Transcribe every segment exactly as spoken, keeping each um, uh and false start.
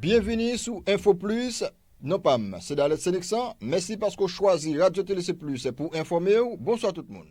Byenvini sou Info Plus. Non pa m, se Dalet Seneksan. Mèsi paske w chwazi Radyo Tele Se Plis pou enfòme w. Bonswa tout moun.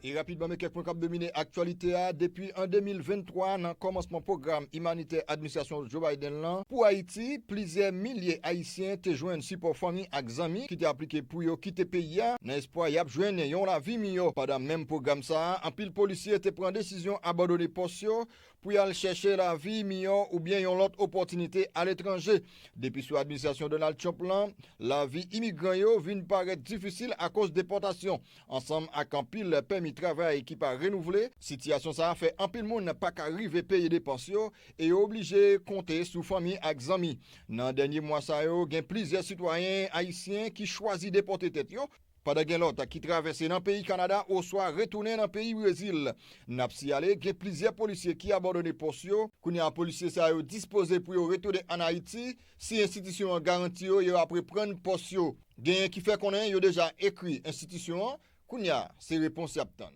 E rapidman, men kèk pwen k ap domine aktyalite a. Depi an de mil venntwa, nan kòmansman pwogram imanitè administrasyon Joe Biden lan pou Ayiti, plizyè milye Ayisyen te jwenn sipò fanmi ak zanmi ki te aplike pou yo kite peyi a, nan espwa y ap jwenn yon lavi miyò. Pandan menm pwogram sa a, anpil polisye te pran desizyon abandone pòs yo pou y al chèche lavi miyò oubyen yon lòt opòtinite aletranje. Depi sou administrasyon Donald Trump lan, lavi imigran yo vin parèt difisil akoz depòtasyon, ansanm ak anpil pèmi travay ki pa renouvle. Sitiyasyon sa a fè anpil moun pa ka rive peye depans yo e yo oblije konte sou fanmi ak zanmi. Nan dènye mwa sa yo, gen plizyè sitwayen ayisyen ki chwazi depòte tèt yo, pandan gen lòt ki travèse nan peyi Kanada oswa retounen nan peyi Brezil. N ap siyale, gen plizyè polisye ki abandone pòs yo. Kounye a, polisye sa yo dispoze pou yo retounen ann Ayiti. Si enstitisyon an garanti yo, yo ap reprann pòs yo. Genyen ki fè konnen yo deja ekri enstitisyon an. Kounye a, se repons y ap tann.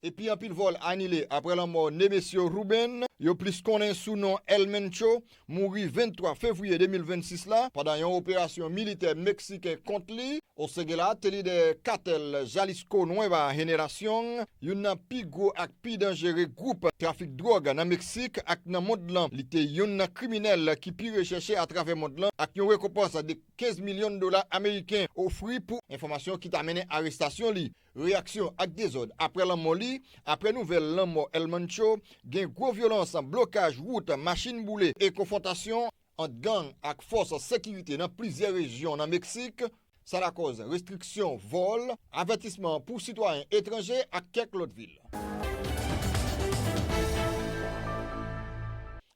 Epi anpil vòl anile apre lanmò Nemesio Ruben, yo plis konnen sou non El Mencho, mouri venntwa fevriye de mil vennsis la pandan yon operasyon militè meksiken kont li. Osegela te lidè katèl Jalisco Nueva Generacion, youn nan pi gwo ak pi danjere gwoup trafik dwòg nan Meksik ak nan mond lan. Li te youn nan kriminèl ki pi rechèche atravè mond lan ak yon rekonpans de kenz milyon dola ameriken ofri pou enfòmasyon ki ta mennen arestasyon li. Reyaksyon ak dezòd apre lanmò li. Apre nouvèl lanmò El Mencho, gen gwo vyolans, blokaj wout, machin boule e konfwontasyon ant gang ak fòs sekirite nan plizyè rejyon nan Meksik. Sa lakòz restriksyon vòl, avètisman pou sitwayen etranje ak kèk lòt vil.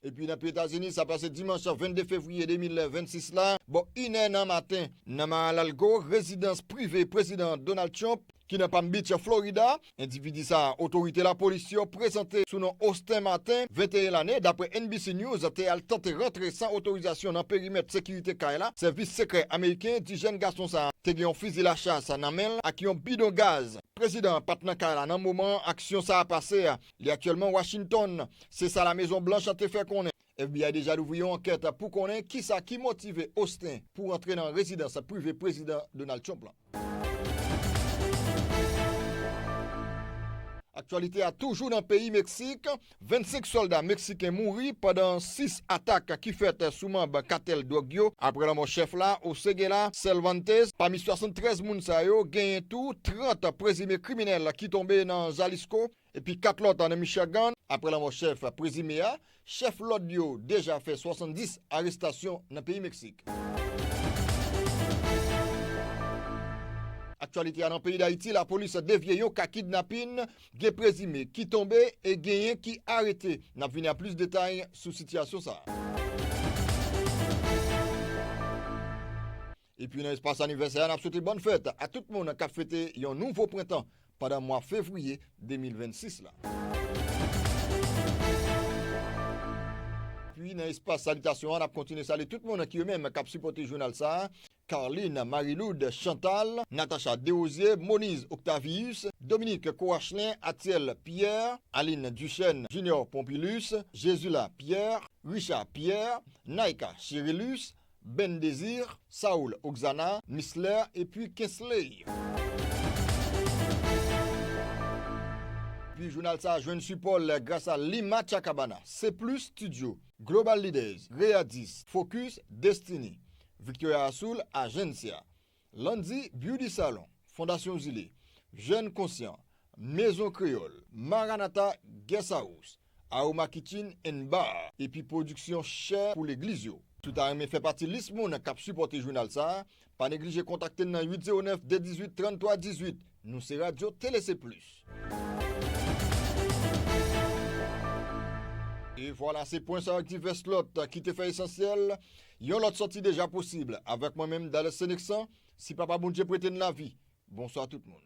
Epi nan peyi Etazini, sa pase dimanch vennde fevriye de mil vennsis la, bò inè nan maten, nan Mar-a-Lago, rezidans prive Prezidan Donald Trump, ki nan Palm Beach, Florida. Endividi sa a, otorite lapolis yo prezante sou non Austin Martin, venteyen lane, dapre N B C News, te al tante rantre san otorizasyon nan perimèt sekirite kay la. Sèvis sekrè ameriken di jèn gason sa a te gen yon fizi lachas nan men l ak yon bidon gaz. Prezidan an pa t nan kay la nan moman aksyon sa a pase a. Li aktyèlman Washington, se sa Lamezon Blanch te fè konnen. F B I deja louvri yon ankèt pou konnen kisa ki motive Austin pou rantre nan rezidans prive Prezidan Donald Trump lan. Aktyalite a toujou nan peyi Meksik, vennsenk sòlda meksiken mouri pandan sis atak ki fèt sou manm katèl dwòg yo, apre lanmò chèf la, Osegela Cervantes. Pami swasanntrèz moun sa yo, genyen tou trant prezime kriminèl ki tonbe nan Jalisco, epi kat lòt nan Michigan. Apre lanmò chèf prezime a, chèf lòd yo deja fè swasanndis arestasyon nan peyi Meksik. Aktyalite a nan peyi Dayiti, lapolis devye yon ka kidnapin, gen prezime ki tonbe e genyen ki arete. N ap vini a plis detay sou sitiyasyon sa a. Epi nan espas anivèsè a, n ap swete bòn fèt a tout moun k ap fete yon nouvo prentan pandan mwa fevriye de mil vennsis la. Epi nan espas salitasyon an, n ap kontinye salye tout moun ki yo menm k ap sipòte jounal sa a. Carline Marie-Lourdes Chantal, Natacha Desrosiers, Moniz Octavius, Dominique Coachelin, Atiel Pierre, Aline Duchesne, Junior Pompilus, Jesula Pierre, Richard Pierre, Naïka Cherilus, Ben Désir, Saoul Oxana, Misler epi Kensley. Epi jounal sa a jwenn sipò l gras a Lima Chacabana, C plus Studio, Global Leaders, Readis, Focus, Destiny, Victoria Azul, Agencia, Landy Beauty Salon, Fondasyon Zile, Jèn Konsyan, Mezon Kreyòl, Maranatha Guest House, Aroma Kitchen and Bar, epi pwodiksyon Chè pou Legliz yo. Si w ta renmen fè pati lis moun k ap sipòte jounal sa a, pa neglije kontakte n nan uit zewo nèf de dizuit tranntwa dizuit. Nou se Radyo Tele Se Plis. E vwala, se pwen sa yo ak divès lòt ki te fè esansyèl. Yon lòt sòti deja posib avèk mwen menm, Dales Seneksan, si Papa Bondye prete n lavi. Bonswa tout moun.